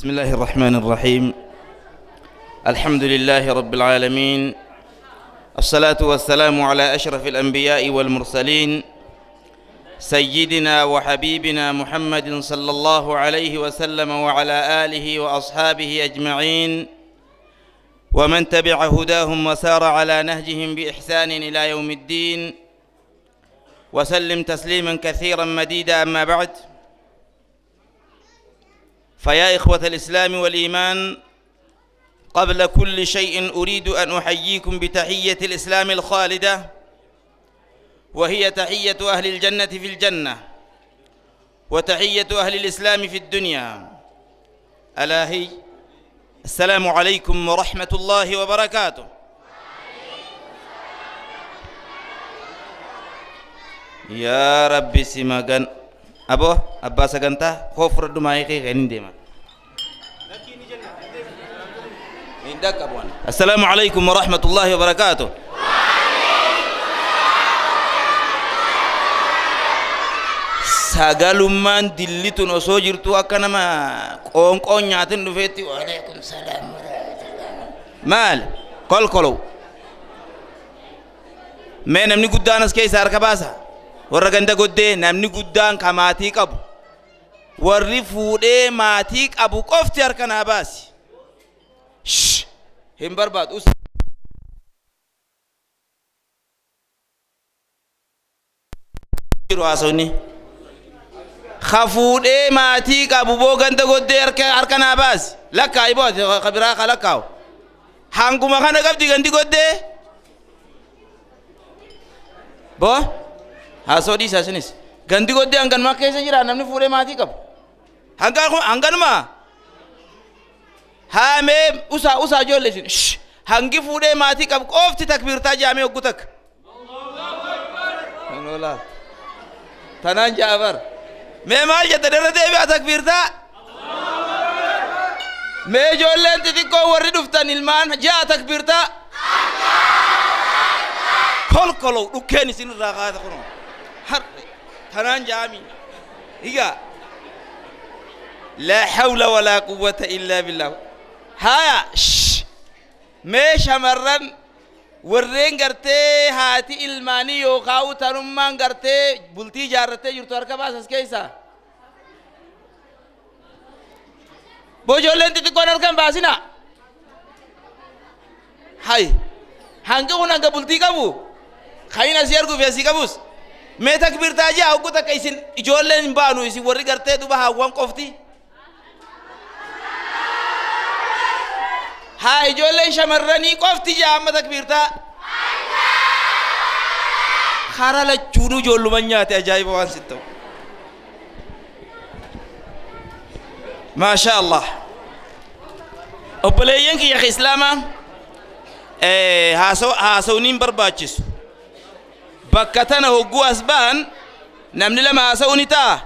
بسم الله الرحمن الرحيم. الحمد لله رب العالمين، الصلاة والسلام على أشرف الأنبياء والمرسلين، سيدنا وحبيبنا محمد صلى الله عليه وسلم وعلى آله وأصحابه أجمعين، ومن تبع هداهم وسار على نهجهم بإحسان إلى يوم الدين، وسلم تسليما كثيرا مديدا. أما بعد، فيا إخوة الإسلام والإيمان، قبل كل شيء أريد أن أحييكم بتحية الإسلام الخالدة، وهي تحية أهل الجنة في الجنة، وتحية أهل الإسلام في الدنيا، ألا هي السلام عليكم ورحمة الله وبركاته. يا ربي سمعن أبو أبا سكنتا خوف رد ما يخي غنين ديما. السلام عليكم ورحمة الله وبركاته. Sagalummaan dillitun osoo jirtu akka nama qoonqoon nyaatin dhufeetti waalaikum salaam maal kolkolow. Mee namni guddaan as keessa harka baasa. Warra ganda goddee namni guddaan ka maatii qabu, warri fuudhee maatii qabu qofti harka naa baasi. Shh, hin barbaadu. Jiru haasawni. Ka fuudhee maatii qabu boo ganda goddee harka naa baasi. Lakkaa'i boo ka biraa ka lakkaa'u. Hanguma kana qabdi gandi goddee. Boo haasoo dhiisaa isinis. Gandi goddee hanganumaa keessa jira namni fuudhee maatii qabu. Hanganuma. Haa mee usaa usaa ijoollee isin. Shh, hangi fuudhee maatii qabu qofti takbiirtaa jaamee hoggu takka. Tanaan jaabar. Mee maal jette irra deebi'aa takbiirtaa? Mee ijoolleen xixiqqoo warri dhuftan ilmaan ja'a takbiirtaa? Kolkolow dhukkeen isin irraa kaata kunoo. Harre tanaan jaami. Egaa laa hawla walaa quwwata illaa billah. Haya shh, mee shamarran warreen gartee haati ilmaanii yookaan tanummaan gartee bultii ijaarrattee jirtu harka baasas keessa. Bojoolleen xixiqqoon harka hin baasina. Hay hangi kun hanga bultii qabu kayin asii arguuf asii qabus. Mee takbiirtaa jaa hoggu takka isin ijoolleen hin baanu isin warri gartee duba haawwan qofti. Haa ijoolleen shamarranii qofti jaa amma takbiirtaa. Kara lachuunuu ijoolluman nyaate ajaa'iba waan sitti ta'u. Maasha Allah. Obboleeyyan kiyya islaamaa, haasawniin barbaachisu. Bakka tana hogguu as ba'an namni lama haasa'uu ni ta'a.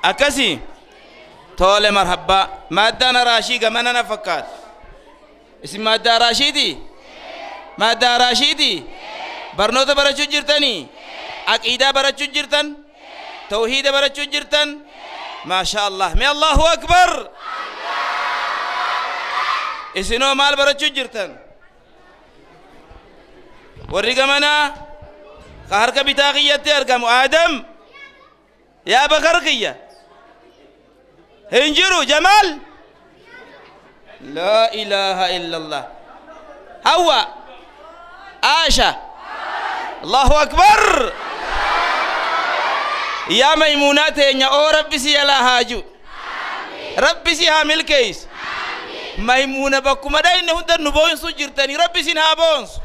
Akkasii. Tole marhabbaa. Maaddaan araashii gamana na fakkaata. Isin maaddaa araashiiti? Maaddaa araashiiti? Barnoota barachuu jirtanii? Aqiidaa barachuu jirtan? Tawhiida barachuu jirtan? Maasha Allah. Mee Allahu Akbar. Isinoo maal barachuu jirtan? Warri gamanaa ka harka bitaa kiyyatti argamu Aadam yaa Bakar kiyya. Hin jiru Jamaal. Laa ilaaha illallah. Hawa Aasha. Allahu Akbar. Yaa Maymuunaa teenya oo Rabbi si jalaa haaju. Rabbi si haa milkeessu. Maymuuna bakkuma dhayne hunda nu boonsu jirtanii Rabbi sin haa boonsu.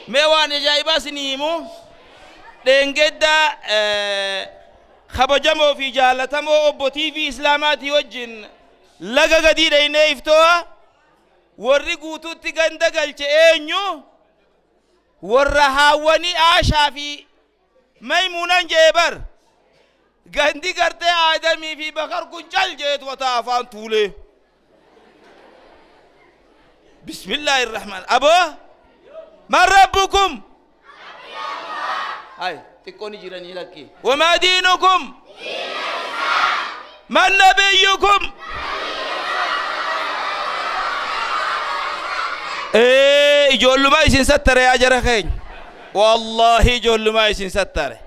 Mee waan ajaa'ibaa isinii himu, dheengadda kabajamoo fi jaalatamoo obbo TV Islaamaatii wajjin laga gadii dhaynee iftoo warri guutuutti ganda galche eenyu? Warra haawwanii Aashaa fi Maymuunan jee bar. Gandi gartee Aadamii fi Bakar kun cal jeetu mataa afaan tuulee. Bismillaahi irrahmaan. Aboo man rabbukum? Hay xiqqoon jiranii lakki. Wamaa diinukum? من نبيكم؟ إيه ijoolluma isin sattare yaa jara keenya wallaahi ijoolluma isin sattare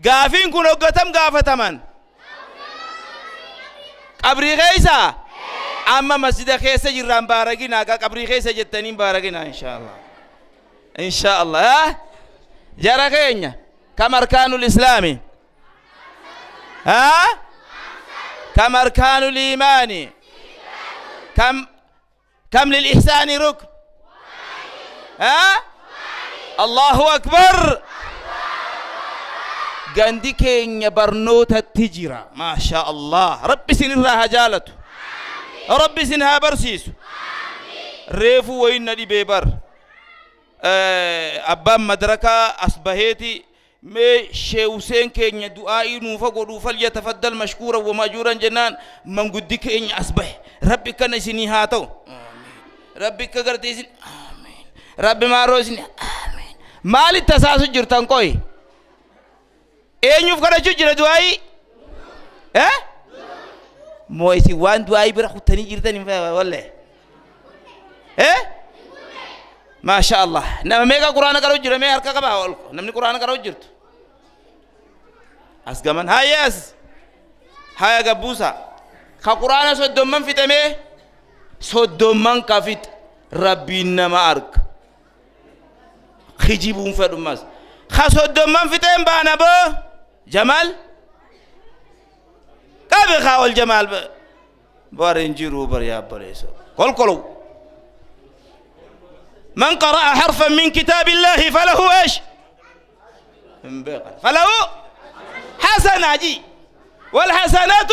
gaafiin kun hoggatam gaafataman qabrii keessa amma masjida keessa jirraan baaraginaa ka qabrii keessa jettaniin baaraginaa inshaallah inshaallah jara keenya kam arkaanul islaami ها كم أركان الإيمان كم للإحسان ركن ها الله أكبر gandi keenya barnootatti jira ما شاء الله rabbi isinirraa haa jaalatu rabbi isin haa barsiisu reefu wayinna dhibee bar abbaan madrakaa as baheeti mee shee Huseen keenya du'aa'ii nuufa godhuu falyatafaddal mashkuuran wa majuuran jennaan manguddi keenya as bahe rabbi kana isinii haa ta'u rabbi akka gartee isin amiin rabbi maaroo isin amiin maalitti tasaasu jirtan qoy eenyuuf kadhachuu jira du'aa'ii moo isin waan du'aa'ii bira kuttanii jirtan hin walle ما شاء الله nama meeqa quraana qara'u jira mee harka qabaa ol namni quraana qara'u jirtu as gaman hayas haya gabbuusa ka quraana soddomman fixamee soddomman ka fix rabbiin nama arga kijibuun fedhummas ka soddomman fixeen baana boo jamaal qabe kaa ol jamaal bar hin jiruu bar yaa bareeso kolkolow من قرأ حرفا من كتاب الله فله ايش؟ فله حسنة جي والحسنات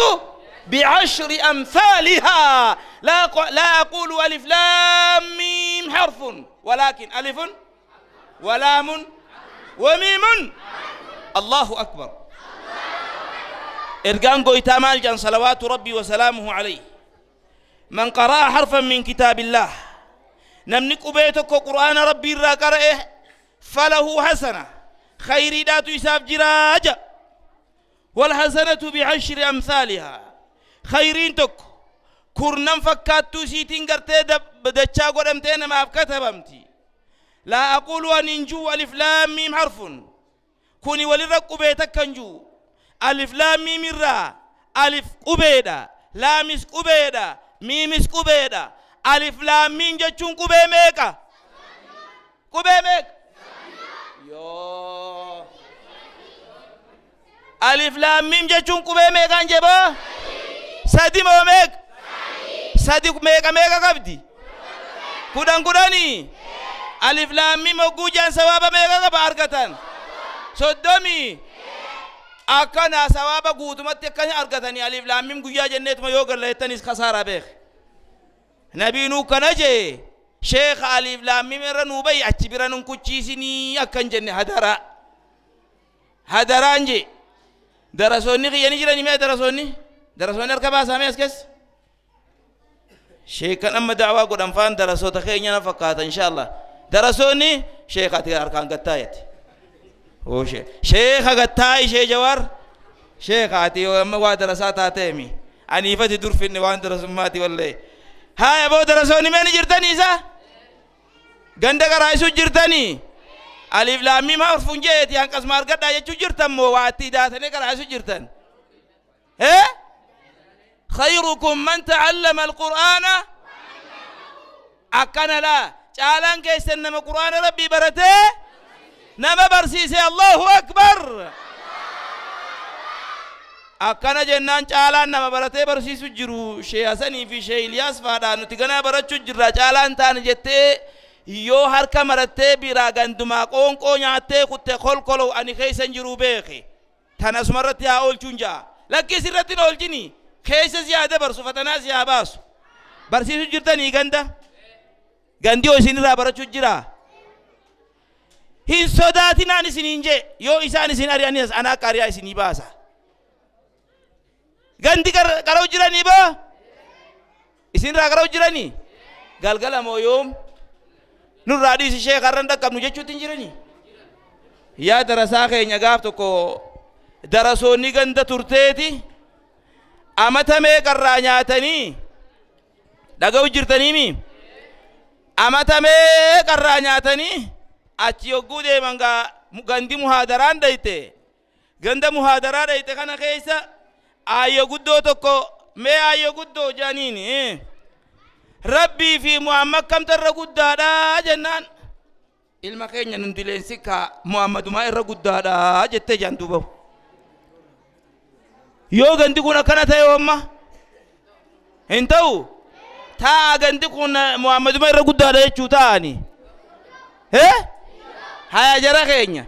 بعشر أمثالها لا أقول ألف لام ميم حرف ولكن ألف ولام وميم الله أكبر إرقان قويتامال جان صلوات ربي وسلامه عليه من قرأ حرفا من كتاب الله namni qubee tokko qur'aana rabbii irraa qara'e falahu hasana khayriidhaatu isaaf jiraaja walhasanatu bicashri amsaalihaa khayriin tokko kurnan fakkaattuu isiitiin gartee dachaa godhamtee namaaf katabamti laa aquulu an hin juu alif laam miim harfun kuni walirra qubee takka hin juu alif laam miim irraa alif qubeedha laamis qubeedha miimis qubeedha alif laam miim jechuun qubee meeqa qubee meeqa yoo alif laam miim jechuun qubee meeqaan jeboo sadi moo meeqa sadi meeqa meeqa qabdi kudhan kudhanii alif laam miim hogguu jaan sawaaba meeqa qaba argatan 30 akkana sawaaba guutumatti akkana argatanii alif laam miim guyyaa jenneetuma yoo gallayettanis kasaaraa beek nabiinuu kana jee sheekha alif laam miim irra nuu bayi achi bira nun kuchiisinii akkan jenne hadaraa hadaraan jee darasoonni kiyyanii jiranii mee darasoonni harka baasaa mee as keessa sheekan amma da'waa godhan faan darasoota keenya na fakkaata insha allah darasoonni sheekha ati harkaan gattaayati sheekha gattaayi shee jawaar sheekha ati amma waa darasaa taateemi aniifati durfinne waan darasummaati wallee haya boo darasoonni meeni jirtanii isa ganda qaraa'isu jirtanii alif laam miim harfun jeeti hanqasuma argadhaa jechuu jirtan moo waa itti daatanii qaraa'isu jirtan خيركم من تعلم القرآن أكنا لا caalaan keessan nama qur'aana rabbii baratee nama barsiise الله أكبر akkana jennaan caalaan nama baratee barsiisu jiru shee Hasanii fi shee Iliyaas faadhaa nuti ganaa barachuu jirra caalaan taane jettee yoo harka marattee biraa gandumaa qoonqoo nyaattee kutte kolkoloo ani keessa hin jiru beeki tan asumarratti haa oolchuun ja'a lakkis irratti hin oolchini keessa si haa dabarsu fatanaa si haa baasu barsiisu jirtanii ganda gandi yoo isinirraa barachuu jira hin sodaatinaan isiniin jee yoo isaan isin ari'anis ana akka ari'aa isinii baasa gandi qara'u jiranii boo isinirraa qara'u jiranii galgala moo yoom nurraa dhiisi sheekh har'an dhaqqabnu jechuutti hin jiranii yaa darasaa keenya gaaf tokko darasoonni ganda turteeti Amata meeqarraa nyaatanii dhaga'u jirtaniimi amata meeqarraa nyaatanii achi yogguu deeman gandi muhaadaraan dhayte ganda muhaadaraa dhayte kana keessa aayyo guddoo tokko mee aayyo guddoo jedhaniini Rabbii fi Muhammad kamta irra guddaadha jennaan ilma keenya nun dileensi ka Muhammadumaa irra guddaadha jettee jaan duuba yoo gandi kun akkana ta'e homma hin ta'u taa gandi kun Muhammaduma irra guddaadha jechuu ta'ani haya jara keenya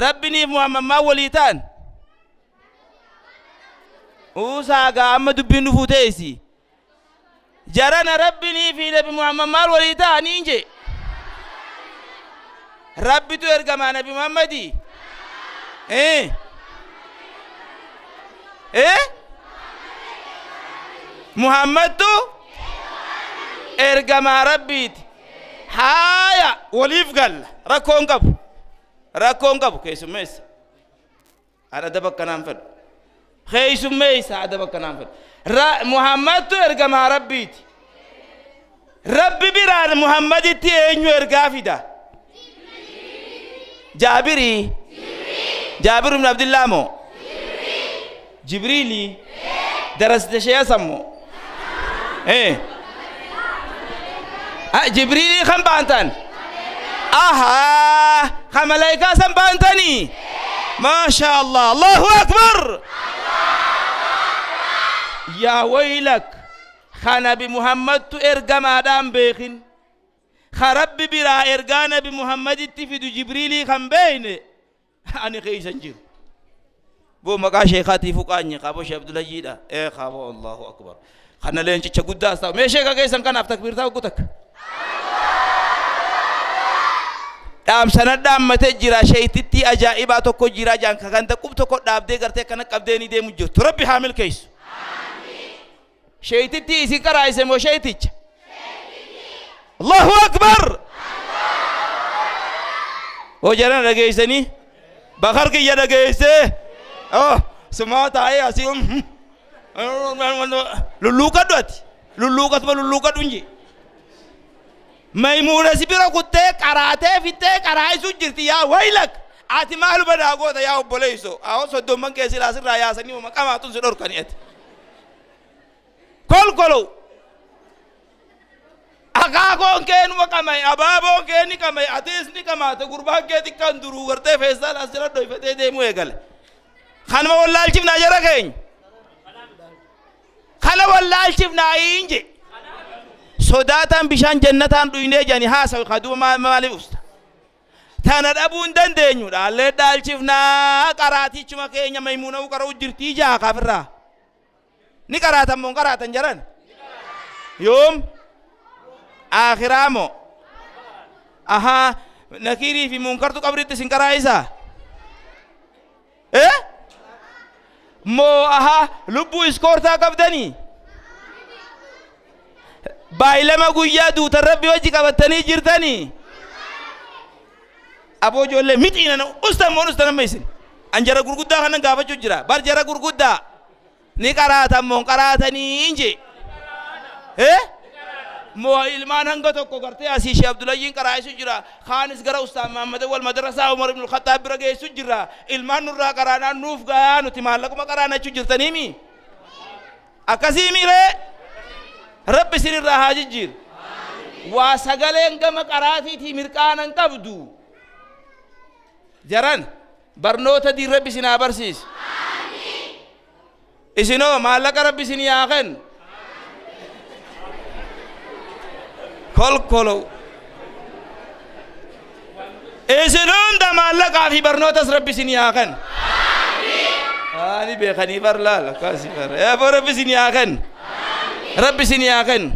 Rabbiniif Muhammad maa walii ta'an uusaa gaa amma dubbiin dhufuu ta'esi jarana Rabbinii fi Nabi Muhammad maal walii ta'anii je Rabbitu ergamaa Nabi Muhammadii Muhammadtu ergamaa Rabbiiti haaya waliif galla rakkoon qabu keessummeessa an adaba akkanaan fedhu keessummeessa adaba akkanaan fedhu Muhammadtu ergamaa Rabbiiti Rabbi biraan Muhammaditti eenyu ergaa fida Jaabirii Jaabir ibn Abdillah moo Jibriilii darasite shee sammoo Jibriilii kan baantan ahaa kan malaayikaa san baantanii maasha Allah Allahu akbar yaa waylak ka Nabi Muhammadtu ergamaadhaan beekin ka Rabbi biraa ergaa Nabi Muhammaditti fidu Jibriilii kan beeyne ani keeysan jiru boo maqaa sheekaatiifu qaanye qaaboo Sheekh Abdulayyiidha qaaboo Allahu akbar kana leencicha guddaas ta'u mee sheeka keessan kanaaf takbiirtaa hoggu takka dhaamsana dhaammatee jira sheeytittii ajaa'ibaa tokko jira jaan kan qub tokko dhaabdee gartee kana qabdee ni deemu jirtu Rabbi haa milkeessu sheeytittii isin qaraayise moo sheeyticha Allahu akbar hoo jarana dhageeysanii bakar kiyya dhageeysee sumaa taa'ee asii lulluuqadhu ati lulluuqatuma lulluuqadhu hin jee Maymuuna si bira kuttee qaraatee fittee qaraayisuu jirti yaa waylak ati maaluma naa goota yaa obboleeyso awoo soddomman kee silaa sirraa yaasanii uma qamaatun si dhorkani ati kolkolow akaakoon kee numa qamay abaaboon kee ni qamay atiis ni qamaate gurbaan kee xiqqaan duruu gartee feestaal as jala dhoyfatee deemuu eegale kanuma wallaalchifnaa jara keenya kana wallaalchifnaa inje sodaataan bishaan jannataan dhuynee jedhanii haasawu kaduuba maaliif usta tana dhabuu hin dandeenyu dhaallee dhaalchifnaa qaraatichuma keenya Maymuuna qara'u jirtii jaa kaafirraa ni qaraatan moo hin qaraatan jaran yoom akhiraa moo ahaa nakiirii fi munkartu qabritti isin qaraa'isaa moo ahaa lubbuu iskoortaa qabdanii baay'ilama guyyaa duutan Rabbi wajji qabattanii jirtanii aboo ijoollee mixiinana ustan moon ustan amma isin an jara gurguddaa kanan gaafachuu jira bar jara gurguddaa ni qaraatan moon qaraatanii inje moo ilmaan hanga tokko gartee asii Sheekh Abdulayyiin qaraa'isu jira kaanis gara Ustaan Mahammad wal madrasaa Umar ibn Khattaab bira geessu jira ilmaan nurraa qaraanaan nuuf gayaa nuti maallaquma qaraanachuu jirtaniimi akkasii miiree Rabbi isinirraa haa jijjiiru waa sagaleen gama qaraatiitii mirqaanan qabdu jaran barnoota diin Rabbi isin haa barsiisu isinoo maallaqa Rabbi isin haa kennu kolkolow isin hunda maallaqaa fi barnootas Rabbi isin haa kennu ani beekanii bar laal akkasii bar Rabbi isin haa kennu Rabbi isin haa kennu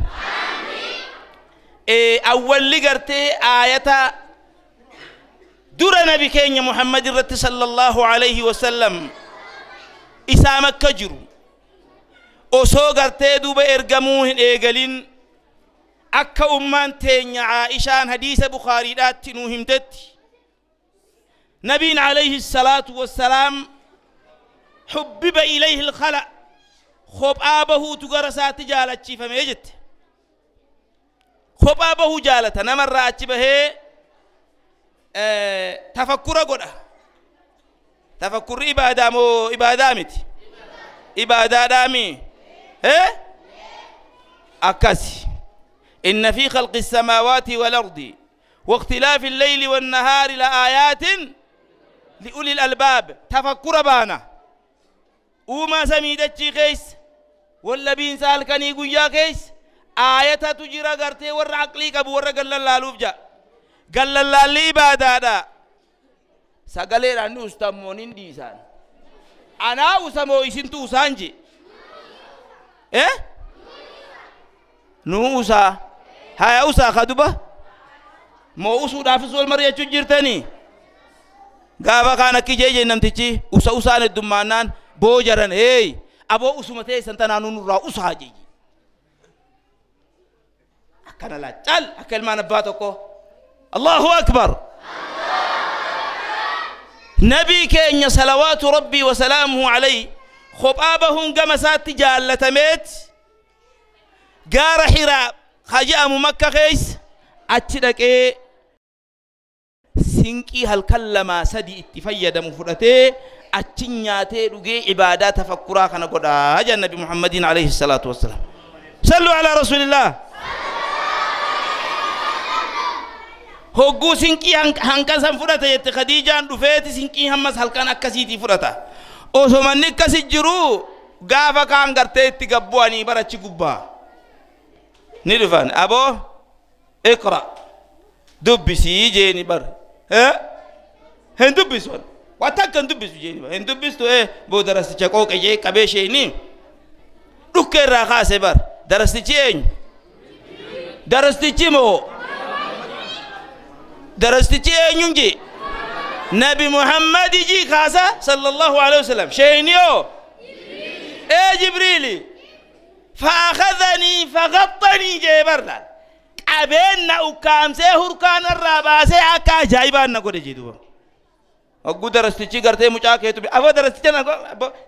awwalli gartee aayata dura nabi keenya Muhammad irratti sallallahu alayhi wasallam isaa makka jiru osoo gartee duuba ergamuu hin eegalin akka ummaan teenya Aishaan hadiisa Bukhaariidhaatti nuu himtetti nabiin alayhi salaatu wassalaam hubbiba ilayhi alkhala Kophaa bahuutu gara isaatti jaalachiifamee jette. Kophaa bahuu jaalata namarraa achi bahee tafakkura godha. Tafakkurri ibaadaa moo ibaadaa miti? Ibaadaadhaami? Akkasi. إن في خلق السماوات والأرض واختلاف الليل والنهار لآيات لأولي الألباب. تفكر بانا وما سميدتشي كيس ولا بين سالكني قويا كيس آية تجرى قرتي ور عقلي كبو ور قال الله لوفجا قال الله لي بعد سقالي رانو استمونين ديسان أنا أسمو إسنتو سانجي إيه نو أسا هاي أسا خدوبة مو أسو دافس والمريا تجرتني gaafa kaan akki jee namtichi usa usaan heddummaannaan boo jaran hey aboo usuma teessan tanaa nurraa usaa jeeji akkana laa cal akka ilmaan abbaa tokko. Allahu akbar. Nabii keenya salawaatu rabbii wa salaamuhu alayhi kophaa bahuun gama isaatti jaallatameet gaara Hiraa ka je'amu Makka keessa achi dhaqee sinqii halkan lamaa sadi itti fayyadamu fudhatee achi nyaatee dhugee ibaadaa tafakkuraa kana godhaa jedhan Nabi Muhammadiin alayhi salaatu wassalaam. Sallu alaa rasuulillah. Hogguu sinqii hankan san fudhate jette Khadiijaan dhufeeti sinqii hammas halkan akkasiitii fudhata. Osoo manni akkasi jiru gaafa kaan gartee itti gabbu'anii barachi gubbaa. Ni dhufan aboo iqra dubbisii jeeni bar. Hin dubbisu waan takka hin dubbisu jeeni bar hin dubbistu boo darasticha qooqe jee qabee isheeni dhukkee irraa kaase bar darastichi eenyu darastichi moo darastichi eenyuun jee Nabi Muhammadi jii kaasa sallallahu alaihi wasallam sheeni yoo Jibriili فأخذني فغطني jee bar laal qabeen na ukkaamsee hurkaan irraa baasee akka ajaa'ibaan na godhe jedhu. Hogguu darastichi gartee mucaa keetu aboo darasticha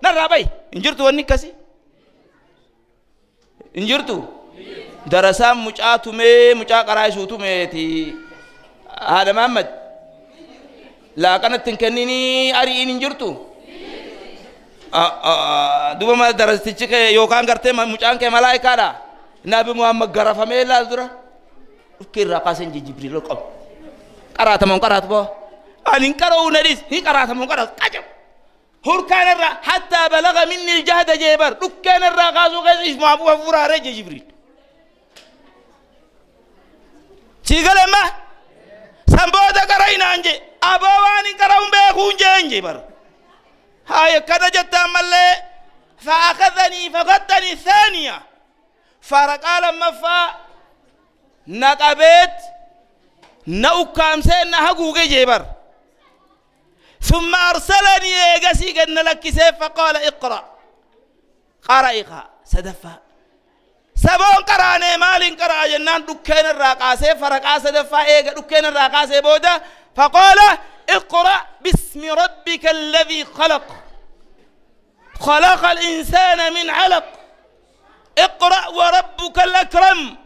narraa bahi hin jirtu wanni akkasii hin jirtu. Darasaan mucaa tumee mucaa qaraa isuu tumeeti haadha Mahammad laaqanatti hin kenninii ari'iin hin jirtu. Duuba darastichi kee yookaan gartee mucaan kee malaayikaadha. Nabi Muhammad garafamee laal dura. Dhukkee irraa kaaseen Jibriil qabu. Qaraatamoo qaraatu boo. Ani hin qara'uu na dhiis hin qaraatamoo qaraatu qacam. Hurkaan irraa hattaa balaga minni iljahda jee bar dhukkeen irraa kaasuu keessa ismaafuu hafuuraaree jee Jibriil. Siigalemma sanboota qara'inaan jee aboo waan hin qara'uun beekuun jeen jee bar. Haaya kana jettaan mallee فأخذني فغطني ثانية faraqaa lammaffaa na qabeet na ukkaamsee na haguuge jee bar. ثم أرسلني إيجاسي قد نلكسي فقال اقرأ قرأ سدفا سبون قراني مال قرأ جنان دكين الراقاسي فرقا سدفا إيجا دكين الراقاسي بودا فقال اقرأ باسم ربك الذي خلق خلق الإنسان من علق اقرأ وربك الأكرم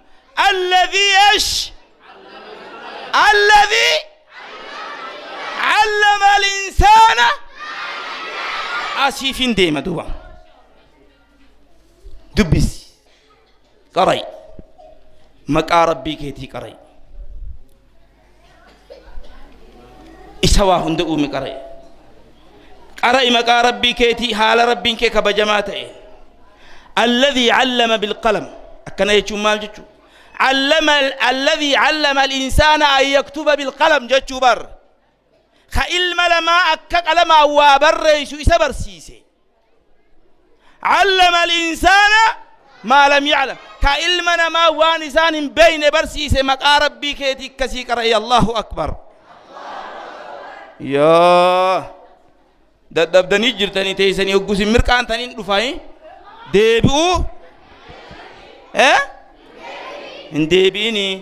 الذي إيش الذي علم الإنسان أسيفين ديما دوبا دبس قرأي مكا ربي كيتي قرأي إسوا هندؤ قرأي قرأي مكا ربي كيتي حال ربي كي كبجماته الذي علم بالقلم أكنا يجو مال جتشو علم الذي علم الإنسان أن يكتب بالقلم جتشو بر خإلم لما أكك لما وابر إسبر سيسي علم الإنسان ما لم يعلم كإلمنا ما وانسان بين برسيسي مكا ربي كيتي كسيك رأي الله أكبر. يا دبدني جرتني تيسني وقوسي مركان تنين دفاعي ديبو اه ديبيني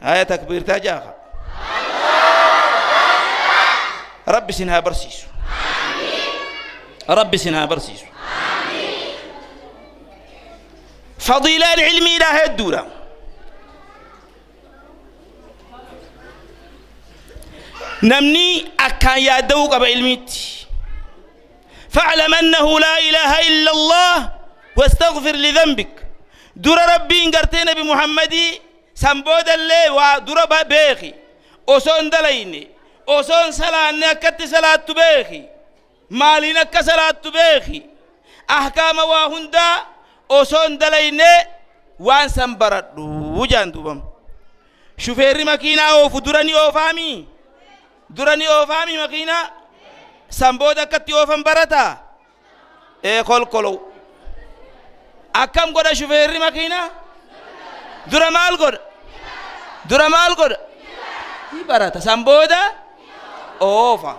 هاي تكبير تاجاخ ربي سنها برسيسو ربي سنها برسيسو. Fadiilaan ilmiidhaa hedduudha. Namni akkaan yaadda'uu qaba ilmiitti. فاعلم أنه لا إله إلا الله واستغفر لذنبك. در ربي انقرتين بمحمد سنبود اللي ودر بيخي أصون دليني أصون سلاني أكت سلاة بيخي مالي أكت سلاة بيخي أحكام واهندا أصون دليني وان سنبرد وجان دوبم. شوفيري مكينة أوف دراني أوفامي دراني أوفامي مكينة سنبود أكت أوفم برتا إيه كل كلو أكم قد شوفيري مكينة درا مال قد درا مال قد برتا سنبودا أوفا.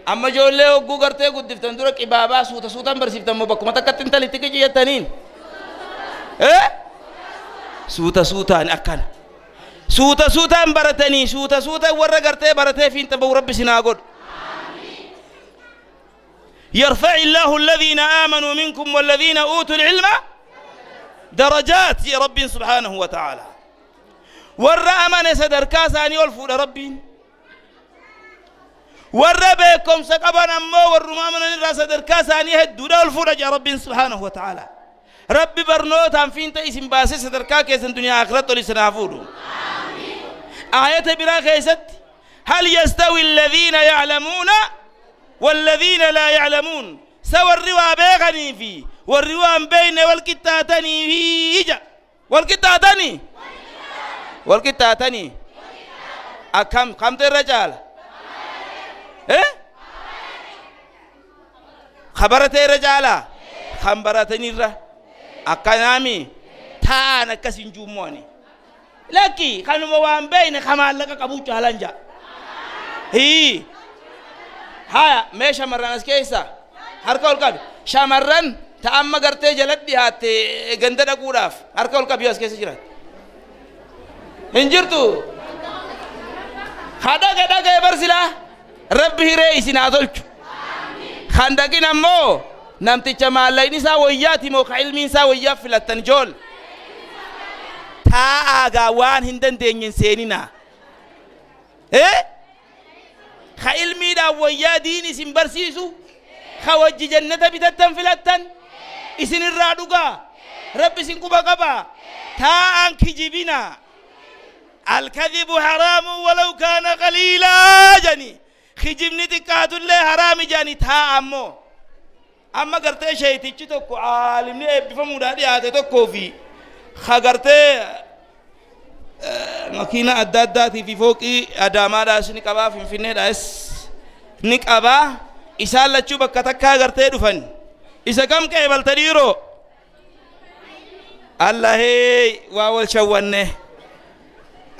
أما جولة وجو قرتة قد دفتن درا كبابا سوتا سوتا برسيفتن مبكو ما تكتن تلي تكجي يتنين إيه سوتا سوتا أكل سوتا سوتا برتني سوتا سوتا ورا قرتة برتة فين تبو رب سناقول. يرفع الله الذين آمنوا منكم والذين أوتوا العلم درجات يا رب سبحانه وتعالى. ورا أمن سدركا ثاني والفول ربي ورا بكم سقبنا أمو ورما من سدركا ثاني هدونا والفول يا رب سبحانه وتعالى. ربي برنوت عن فين تيسم باسي سدركا كيسن دنيا آخرت ولسنافولو. آية برا خيست هل يستوي الذين يعلمون والذين لا يعلمون سوى الروا بيغني في والروا بين والكتاتني في إجا والكتاتني والكتاتني أكم كم الرجال إيه خبرت الرجال خبرتني الر أكنامي تانا كسنجوموني لكن كانوا موان بين خمال لك كابوتش هلانجا هي هايا mee shamarran as keessa harka ol qabi. Shamarran ta amma gartee jalatti dhihaatte ganda dhaquudhaaf harka ol qabi as keessa jiraat. Hin jirtu. Ha dhaqe dhaqee barsilaa rabbi hiree isin haa tolchu. Kan dhaqin ammoo namticha maallaqni isaa wayyaati moo ka ilmiin isaa wayyaa filattan jool. Taa'aa gaa waan hin dandeenye hin seeninaa. Ka ilmiidhaan wayyaa diin isin barsiisu ka wajji jannata bitattan filattan isin irraa dhugaa rabbi isin quba qabaa taa'aan kijibinaa. Alkadhibu haraamu walaw kaana qaliilaa jani kijibni xiqqaatullee haraami jani taa'a ammoo amma gartee sheeytichi tokko aalimni eebbifamuudhaa dhiyaate tokkoo fi ka gartee makiina adda addaatii fi fooqii adaamaadhaas ni qabaa finfinneedhaas ni qabaa isaan lachuu bakka takkaa gartee dhufan isa kam qeebalta dhiiroo allahee waa wal shawwanne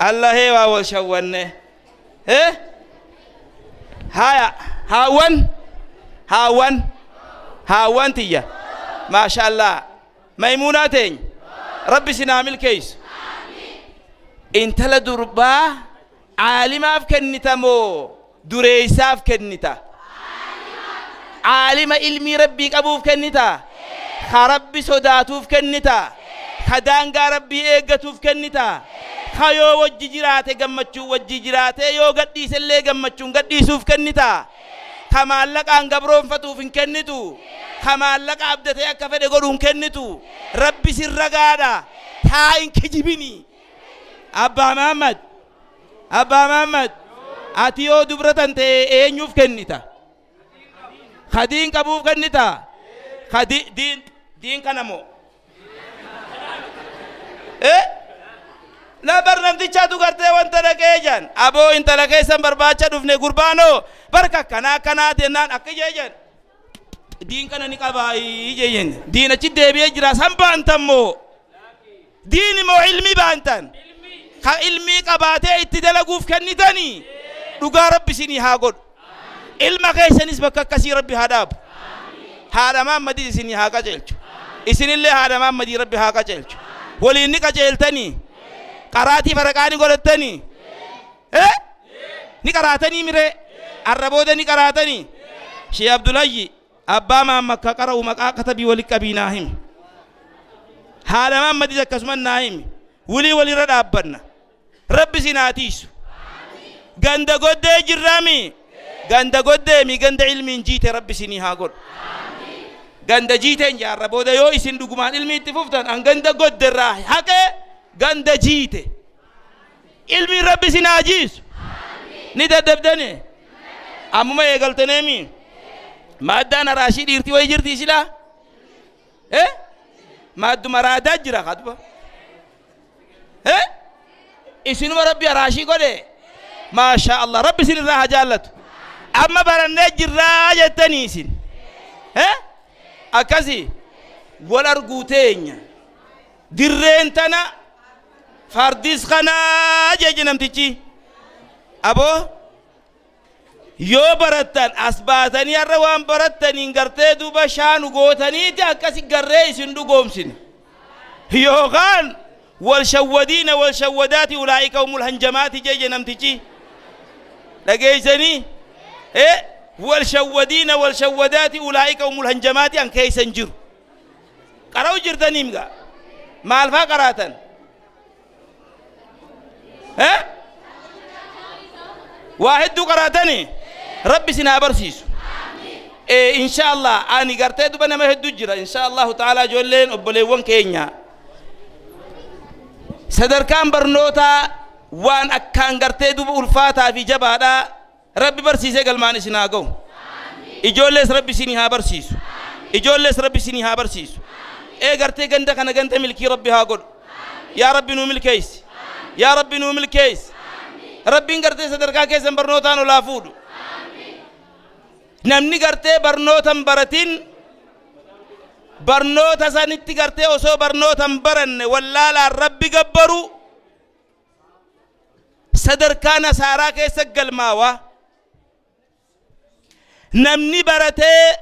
allahee waa wal shawwanne haya haawwan haawwan haawwan tiyya maasha allah maymuunaa teenya rabbi sinaa milkeessu. Intala durbaa caalimaaf kennita moo dureessaaf kennita? Caalima ilmii rabbii qabuuf kennita? Ka rabbi sodaatuuf kennita? Ka daangaa rabbii eeggatuuf kennita? Ka yoo wajji jiraate gammachuu wajji jiraate yoo gadhiisellee gammachuun gadhiisuuf kennita? Ka maallaqaan gabroonfatuuf hin kennitu? Ka maallaqa abdatee akka fedhe godhu hin kennitu? Rabbi sirra gaadha taa'in kijibini. Abbaa Mahammad Abbaa Mahammad ati yoo dubratan ta'e eenyuuf kennita? Ka diin qabuuf kennita? Ka diin kana moo? La bar namtichaatu gartee wanta dhaqee jan aboo intala keessan barbaacha dhufne gurbaanoo barka akkanaa akkanaa jennaan akka jee jan diin kana ni qabaa jeen diin achi deebi'ee jira san baantan moo diin moo ilmi baantan? Ka ilmii qabaatee itti dalaguuf kennitanii dhugaa rabbi isinii haa godhu. Ilma keessanis bakka akkasii rabbi haa dhaabu. Haadha Mahammadii isinii haa qajeelchu. Isinillee haadha Mahammadii rabbi haa qajeelchu. Waliin ni qajeeltanii qaraatii faraqaa ni godhattanii ni qaraatanii miree arra booda ni qaraatanii. Shee Abdulayyi abbaa Mahammad ka qara'u maqaa katabii walitti qabiinaa himi. Haala Mahammadis akkasuma naa himi. Wulii walirra dhaabbanna. Rabbi isin haa tiisu. Ganda goddee jirraami. Ganda goddeemi ganda ilmiin jiite rabbi isinii haa godhu. Ganda jiiteen jaarra booda yoo isin dhugumaan ilmii itti fuftan an ganda godderraa haqee ganda jiite. Ilmiin rabbi isin haa jiisu. Ni daddabdane. Ammuma eegaltaneemi. Maaddaan araashii dhiirtii wayi jirti silaa? Eh? Maadduma raadaa jira kaduba. Eh? Isinuma rabbi araashii godhe. Maashaa Allah rabbi isin irraa haa jaallatu. Amma barannee jirraa jettanii isin. Eh? Akkasi wal arguu teenya. Dirreen tana fardis kanaa jeje namtichi. Aboo yoo barattan as baatanii har'a waan barattaniin gartee duuba shaanu gootaniiti akkasi garree isin dhugoomsina. Yookaan wal shawwadiina wal shawwadaati ulaa'ika humul hanjamaati jeje namtichi. Dhageessanii? Wal shawwadiina wal shawwadaati ulaa'ika humul hanjamaati an keeysan jiru. Qara'u jirtaniim gaa? Maal faa qaraatan? Waa hedduu qaraatanii? Rabbi isin haa barsiisu. Insha Allah ani gartee duba nama hedduu jira. Insha Allahu ta'ala ijoolleen obboleewwan keenya. Sadarkaan barnootaa waan akkaan gartee duba ulfaataa fi jabaadhaa rabbi barsiisee galmaan isin haa ga'u. Ijoollees rabbi isinii haa barsiisu. Ijoollees rabbi isinii haa barsiisu. Gartee ganda kana ganda milkii rabbi haa godhu. Yaa rabbi nuu milkeessi. Yaa rabbi nuu milkeessi. Rabbiin gartee sadarkaa keessan barnootaan olaa fuudhu. Namni gartee barnootan baratin barnoota sanitti gartee osoo barnootan baranne wallaalaan rabbi gabbaru sadarkaa nasaaraa keessa galmaawaa. Namni baratee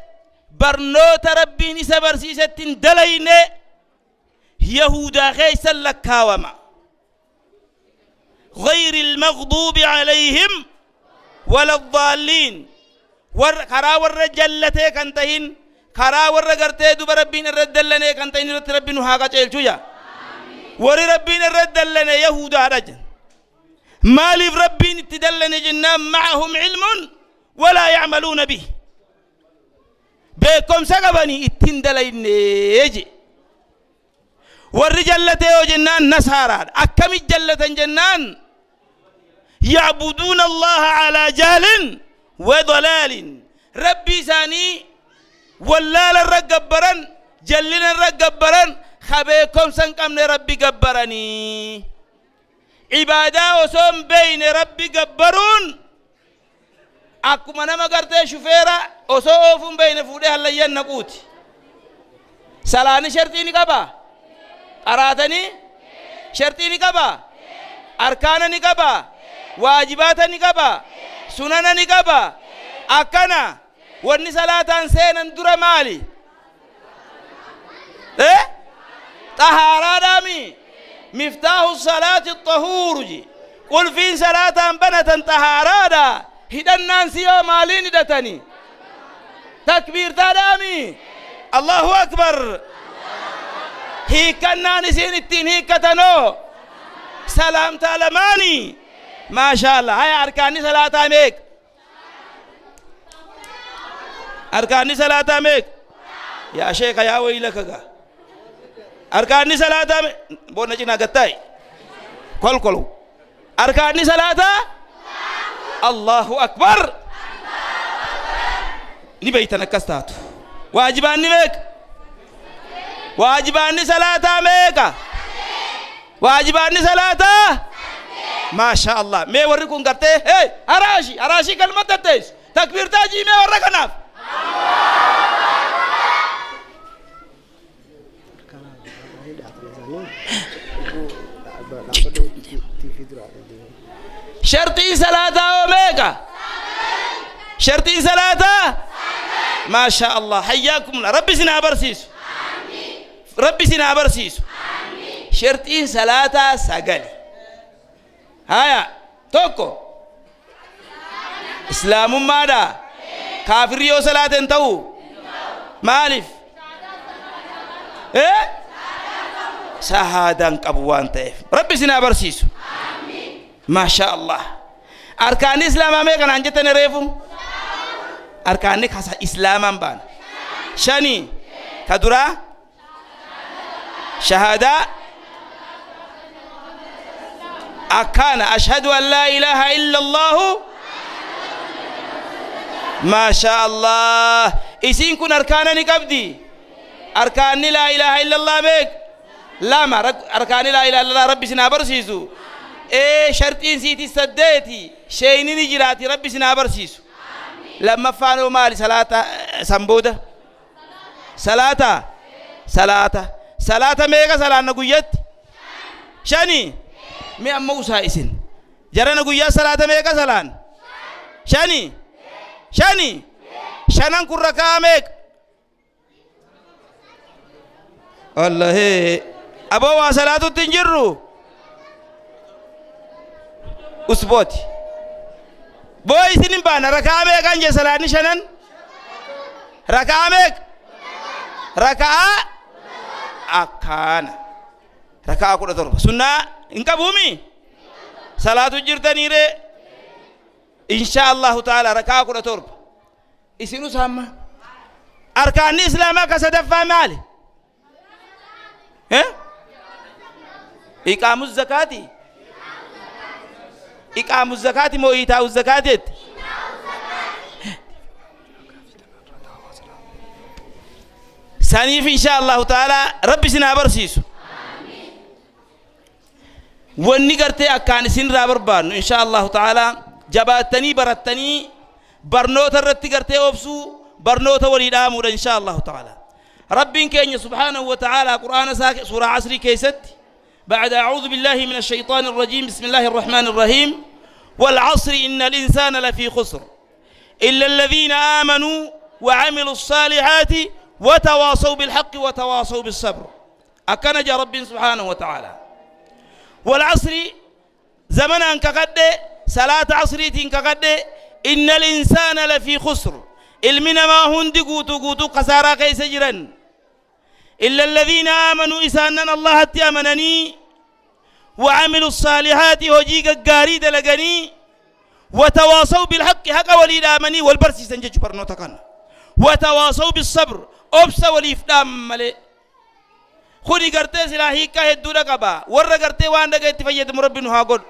barnoota rabbiin isa barsiisetti hin dalayne yahudaa keessa lakkaawama. غير المغضوب عليهم ولا الضالين. كرا ور جلته كنتهن كرا ور غرتي دوب ربين الردلنه كنتهن ربين هاغا چلچويا ور ربين الردلنه يهودا رجن مالف ربين تدلنه جنا معهم علم ولا يعملون به بكم سغبني اتندلين يجي ور جلته جنان نصارى اكم جلته جنان يعبدون الله على جهل وضلال. ربي ثاني ولا الرجبرن جلنا الرجبرن خبيكم سنكم ربي جبرني عبادة وسوم بين ربي جبرون أكو أنا ما قرت شوفيرا وسوفهم بين فوده هلا ينقوت سلاني شرطيني كبا أراتني شرطيني كبا أركانني كبا واجباتني كبا سننني كبا أكنا وني صلاة سينن در مالي إيه طهارة دامي مفتاح الصلاة الطهور جي قل في صلاة بنة طهارة دا هدن نانسي مالين دتني تكبير تدامي الله أكبر هي كنا نسين التين هي كتنو سلام تالماني ما شاء الله. هاي أركاني صلاة ميك أركاني صلاة ميك يا شيخ يا ويلك أركاني صلاة بونا جينا قتاي كل كل أركاني صلاة الله أكبر نبيتنا كستات واجباني ميك واجباني صلاة ميك واجباني صلاة ما شاء الله. مي وريكم قرتي هي أراشي أراشي كلمة تتيش تكبير تاجي مي وريكنا شرطي صلاة أوميكا شرطي صلاة ما شاء الله. حياكم الله. ربي سنا برسيس ربي سنا برسيس شرطي صلاة سجل هيا توكو إسلام ماذا كافر صلاة انتو مالف إيه Shahaadaan qabu waan ta'eef rabbi isin haa barsiisu. Maasha Allah. Arkaanni islaamaa meeqa naan jettani reefu? Arkaanni kasa islaamaan baana shani. Ka duraa shahaadaa akkaana ashhadu an laa ilaaha illa Allahu. Maasha Allah. Isiin kun arkaana ni qabdi. Arkaanni laa ilaaha illa Allah meeq? Lama. Arkaanni laa ilaaha illa Allah rabbi isin haa barsiisu. Ee sharxiin siiti saddeeti sheeyni ni jiraati rabbi isin haa barsiisu. Lammaffaan hoo maali? Salaata san booda salaata salaata salaata meeqa salaanna guyyatti? Shani. Mi amma usaa isin jarana guyyaa salaata meeqa salaan? Shani. Shani. Shanan kun rakaa meeqa? Wallahee aboo waa salaatutti hin jirru usbooti boo isin hin baana. Rakaa meeqan jee salaanni shanan? Rakaa meeqa? Rakaa akkaana rakaa 17 sunnaa hin qabuumi salaatu jirtaniire insha Allahu ta'ala rakaa 17 isinus hamma. Arkaanni islaamaa ka sadaffaa maali? Iqaamu zakaati. Iqaamu zakaati moo iitaa'u zakaati jette? Saniif insha Allahu ta'ala rabbi isin haa barsiisu. Wanni gartee akkaan isin irraa barbaannu insha Allahu ta'ala jabaattanii barattanii barnoota irratti gartee obsuu barnoota walii dhaamuudha insha Allahu ta'ala. Rabbiin keenya subhaanahu wa ta'ala qur'aana isaa suuraa asrii keessatti بعد أعوذ بالله من الشيطان الرجيم بسم الله الرحمن الرحيم والعصر إن الإنسان لفي خسر إلا الذين آمنوا وعملوا الصالحات وتواصوا بالحق وتواصوا بالصبر. أكنج رب سبحانه وتعالى. والعصر زمنا كقد صلاة عصريتين كقد إن الإنسان لفي خسر المنا ما هندي قوتو قوتو خسارة كيس جرا إلا الذين آمنوا إساننا الله أمنني وعملوا الصالحات هجيك القاريد لقني وتواصوا بالحق حق ولي آمني والبرسي سنجج برنوتكن وتواصوا بالصبر أبس وليفدام ملي خوني قرتي سلاهي كهدو رقبا ورا قرتي وان رقيت فيد مربي نهاقل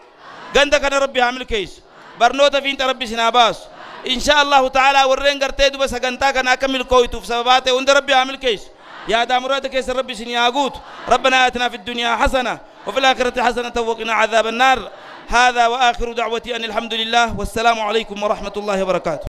قندك أنا ربي عامل كيس برنوتا فين تربي سناباس إن شاء الله تعالى ورين قرتي دو بس قنتاك أنا أكمل كويتو في سبباتي وند ربي عامل كيس يا دامراتك كيس ربي سنياقوت. ربنا آتنا في الدنيا حسنة وفي الآخرة حسنة وقنا عذاب النار. هذا وآخر دعوتي أن الحمد لله والسلام عليكم ورحمة الله وبركاته.